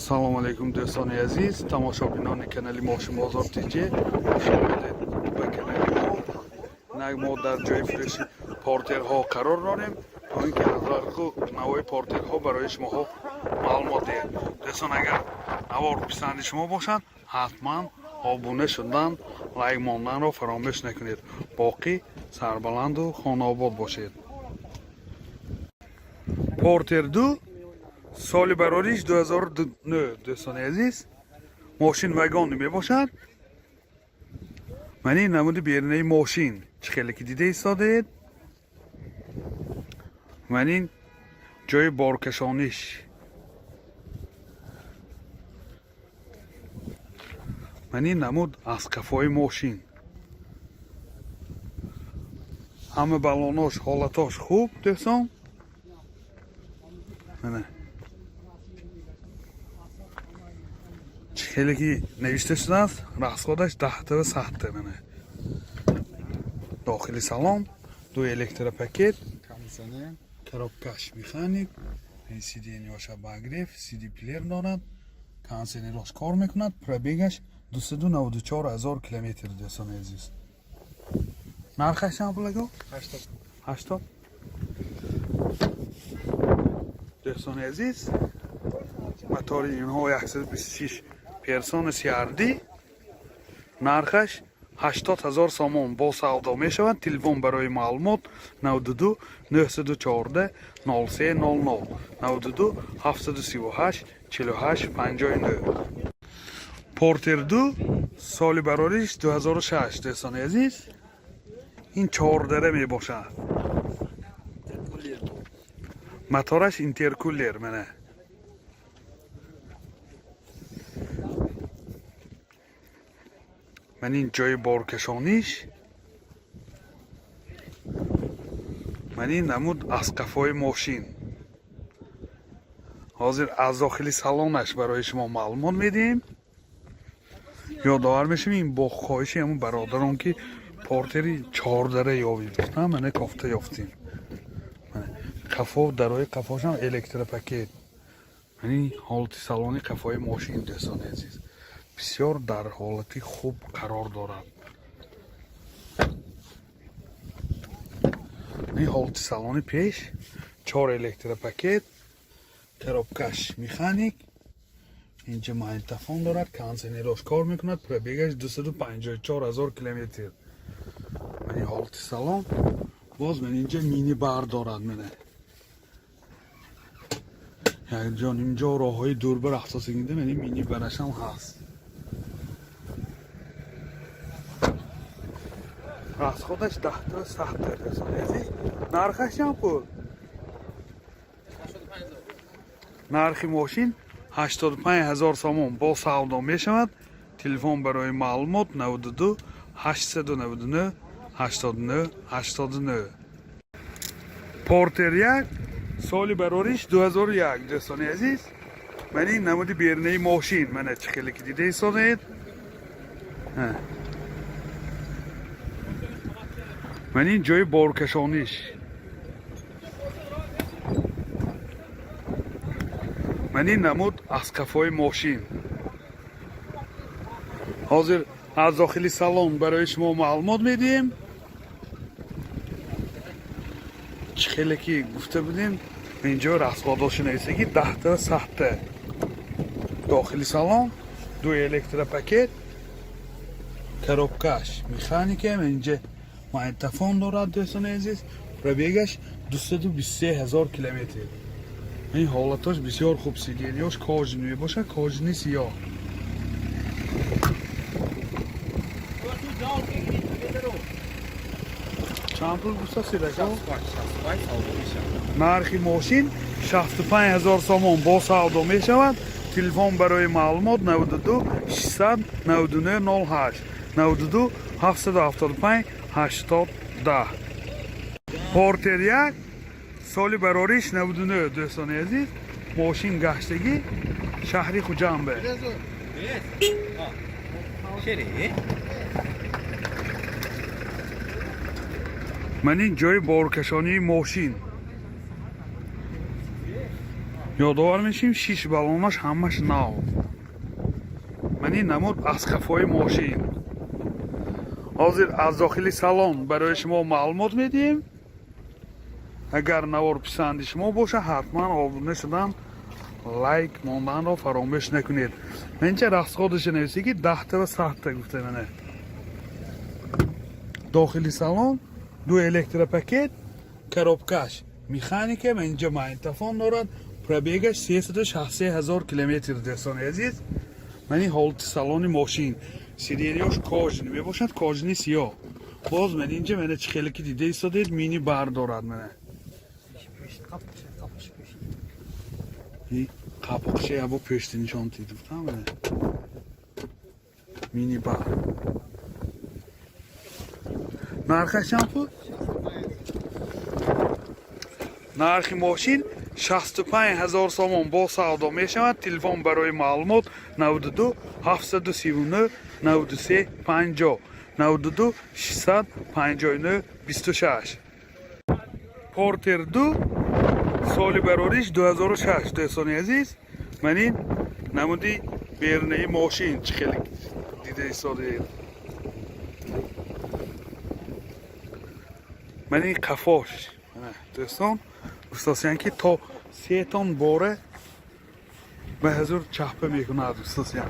Салом алейкум, дӯстони азиз, тамошобинони канали Мошинбозор ТЖ. Хуш омадед ба канали мо. Инак, мо дар ҷои фурӯши Портерҳо қарор дорем, то ин ки аз нарху навои Портерҳо барои шумоҳо маълумот диҳем. Дӯстон, агар навор писанди шумо бошад, ҳатман обуна шудан, лайк монданро фаромӯш накунед. Боқӣ сарбаланду хонаобод бошед. Портер 2, соли барориш 2009. Дӯстони азиз, мошин вагонӣ мебошад. Ман ин намуди берунаи мошин, чӣ хеле ки дида истодаед. Ман ин ҷои боркашониш. Ман ин намуд аз қафои мошин. Ҳама балонош, ҳолатош хуб, дӯстон. Мана, чӣ хеле ки навишта шудааст, расходаш даҳтава садта. Мана, дохили салон ду электропакет, коробкаш механик, сиденьяш обогрев, сиди плеер дорад, кондиционерош кор мекунад. Пробегаш 294 ҳазор километр. Дӯстони азиз, нархаш чанд пул, ако? 80. Дӯстони азиз, мотори инҳо 126 персона CRD, нархаш 80 ҳазор сомон, бо савдо мешавад. Телефон барои маълумот: 92 914 03 00, 92 738 48 59. Портер 2, соли барориш 2006. Дӯстони азиз, ин чордара мебошад, мотораш интеркулер. Мана, ман ин ҷои боркашониш. Ман ин намуд аз қафои мошин. Ҳозир аз дохили салонаш барои шумо маълумот медиҳем. Ёдовар мешавем, ин бо хоҳиши ҳамун бародарон, ки Портери чордара ёбем, гуфтам. Мана, кофта ёфтем. Қафо, дарои қафошам электропакет. Ман ин ҳолати салони қафои мошин, дӯстони азиз, бисёр дар ҳолати хуб қарор дорад. Ин ҳолати салони пеш, чор электропакет, коробкаш механик, инҷа магнитофон дорад, кондиционерош кор мекунад. Пробегаш 254 ҳазор километр. Ман ин ҳолати салон. Боз ман инҷа мини бар дорад. Мана, якҷо нимҷо роҳҳои дурба рафтосигида, ман ин мини барашам ҳаст. Расходаш даҳта садта. Дӯстони азиз, нархаш чанд пул? Нархи мошин 85 ҳазор сомон, бо савдо мешавад. Телефон барои маълумот: 92 899 89 89. Портер 1, соли барориш 2001. Дӯстони азиз, ман ин намуди берунаи мошин. Мана, чӣ хеле ки дида истодаед. Ман ин ҷои боркашониш. Ман ин намуд аз қафои мошин. Ҳозир аз дохили салон барои шумо маълумот медиҳем. Чӣ хеле ки гуфта будем, инҷо расходоши нависагӣ даҳта садта. Дохили салон ду электропакет, коробкаш механика, инҷа магнитофон дорад. Дӯстони азиз, пробегаш 223 ҳазор километр. Ин ҳолатош бисёр хуб, сиденьяш кожаный мебошад, кожаный сиёҳ. Чанд пул гуфта сидако? Нархи мошин 65 ҳазор сомон, бо савдо мешавад. Телефон барои маълумот: 92 699 08, 92 775 80 10. Портер 1, соли барориш 99. Дӯстони азиз, мошин гаштагӣ шаҳри Хуҷанбе. Шери. Ман ин ҷои боркашонии мошин. Ёдовар мешим, шиш балонаш ҳамаш нав. Ман ин намуд аз қафои мошин. Ҳозир аз дохили салон барои шумо маълумот медиҳем. Агар навор писанди шумо боша, ҳатман обуна шудан, лайк монданро фаромӯш накунед. Инча расходаша нависе ки 10 та ва 100 та гуфта мана. Дохили салон ду электропакет, коробкаш механика, ман инҷа магнитофон дорад, пробегаш 363 ҳазор километр, дӯстони азиз. Ман ин ҳолати салони мошин, сиденьяш кожаный мебошад, кожаный сиёҳ. Боз ман инҷа мана чӣ хеле ки дида истодед, мини бар дорад мана. Қапоқча ябо пешти нишон дид гуфтам мана. Мини бар. Нархаш чанд пул? Нархи мошин 65 ҳазор сомон, бо савдо мешавад. Телефон барои маълумот 92 739 93 50, 92 659 26. Портер 2, соли барориш 2006, дӯстони азиз. Ман ин намуди берунаи мошин, чӣ хеле дида истодаед. Ман ин қафош, дӯстон, гуфтосиян ки то 3 тон бора ба ҳазур чахпа мекунад, гуфтосиян.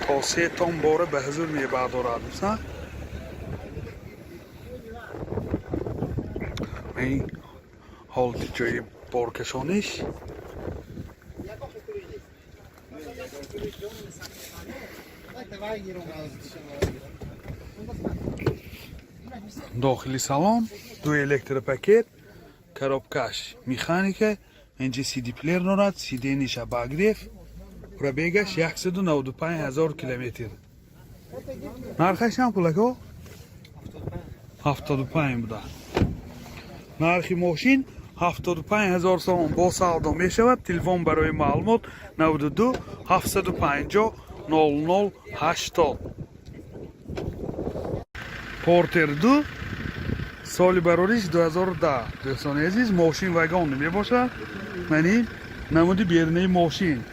То 3 тон бора ба ҳазур мебардорад, гуфтан. Ин ҳолати ҷои боркашониш. Дохили салон ду электропакет, коробкаш механика, инҷа CD плеер дорад, сиденьяш обогрев, пробегаш 195 ҳазор километр. Нархаш чанд пул, ако? 75 буда. Нархи мошин 75 ҳазор сомон, бо савдо мешавад. Телефон барои маълумот 92 750 00 80. Портер 2, соли барориш 2010, дӯстони азиз, мошин вагон мебошад. Ман ин намуди берунаи мошин.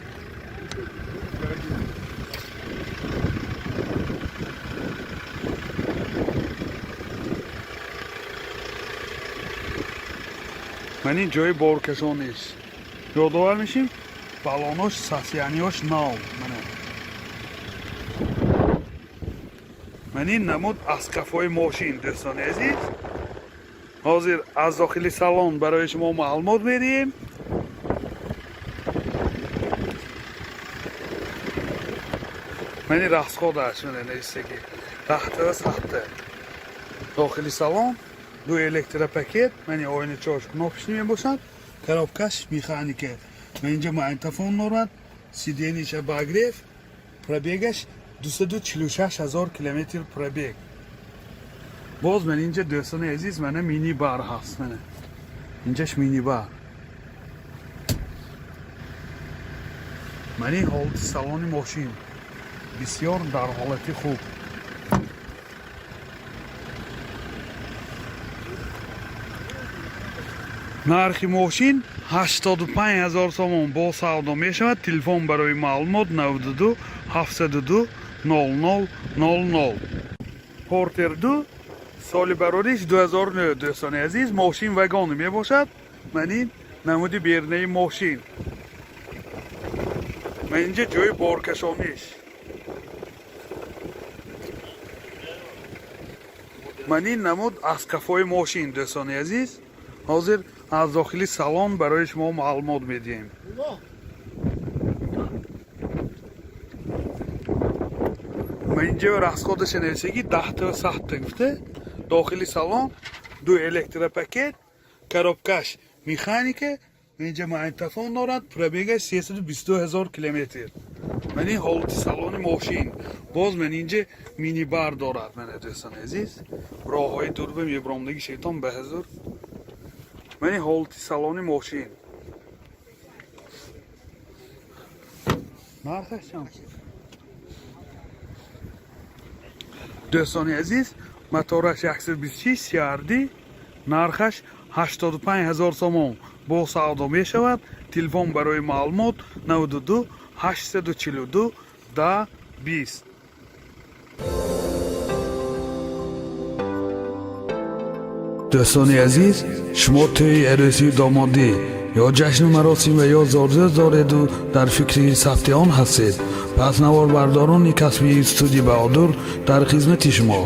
Ман ин ҷои боркашониш. Ёдовар мешим, балонош, сасияниёш нав. Мана ман ин намуд аз қафои мошин, дӯстони азиз. Ҳозир аз дохили салон барои шумо маълумот медиҳем. Ман ин расходаш мана нависаги 10 та ва 100 та. Дохили салон ду электропакет, ман ин оиначаош кнопочный мебошад, коробкаш механика, ман инҷа магнитофон дорад, сиденьяш обогрев, пробегаш 246 ҳазор километр пробег. Боз ман инҷа, дӯстони азиз, мана мини бар ҳаст, мана инҷаш мини бар. Ман ин ҳолати салони мошин бисёр дар ҳолати хуб. Нархи мошин 85 ҳазор сомон, бо савдо мешавад. Телефон барои маълумот 92 702 00 00. Портер 2, соли барориш 2009, дӯстони азиз, мошин вагон мебошад. Ман ин намуди берунаи мошин. Ман инҷа ҷои боркашониш. Ман ин намуд аз қафои мошин, дӯстони азиз. Ҳозир аз дохили салон барои шумо маълумот медиҳем. Ман инҷа расходаша нависаги 10 та ва 100 та гуфта. Дохили салон ду электропакет, коробкаш механика, инҷа магнитофон дорад, пробегаш 322 ҳазор километр. Ман ин ҳолати салони мошин. Боз ман инҷа минибар дорад, мана, дӯстони азиз. Роҳҳои дурба мебиромдаги шайтон ба ҳазур. Ман ин ҳолати салони мошин. Нархаш чанд? Дӯстони азиз, мотораш 126 CRD. Нархаш 85 ҳазор сомон, бо савдо мешавад. Телефон барои маълумот 92 842 10 20. Дӯстони азиз, шумо тӯи арӯсию домодӣ ё ҷашну маросим ва ё зодрӯз дореду дар фикри сабти он ҳастед, пас наворбардорони касбии студия Баҳодур дар хизмати шумо.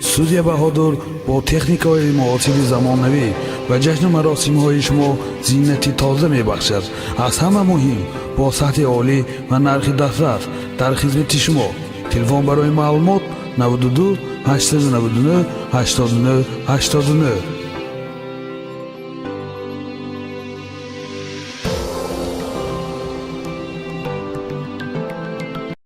Студия Баҳодур бо техникаҳои муосири замонавӣ ба ҷашну маросимҳои шумо зинати тоза мебахшад. Аз ҳама муҳим, бо сатҳи олӣ ва нархи дастрас дар хизмати шумо. Телефон барои маълумот 92 899 89 89.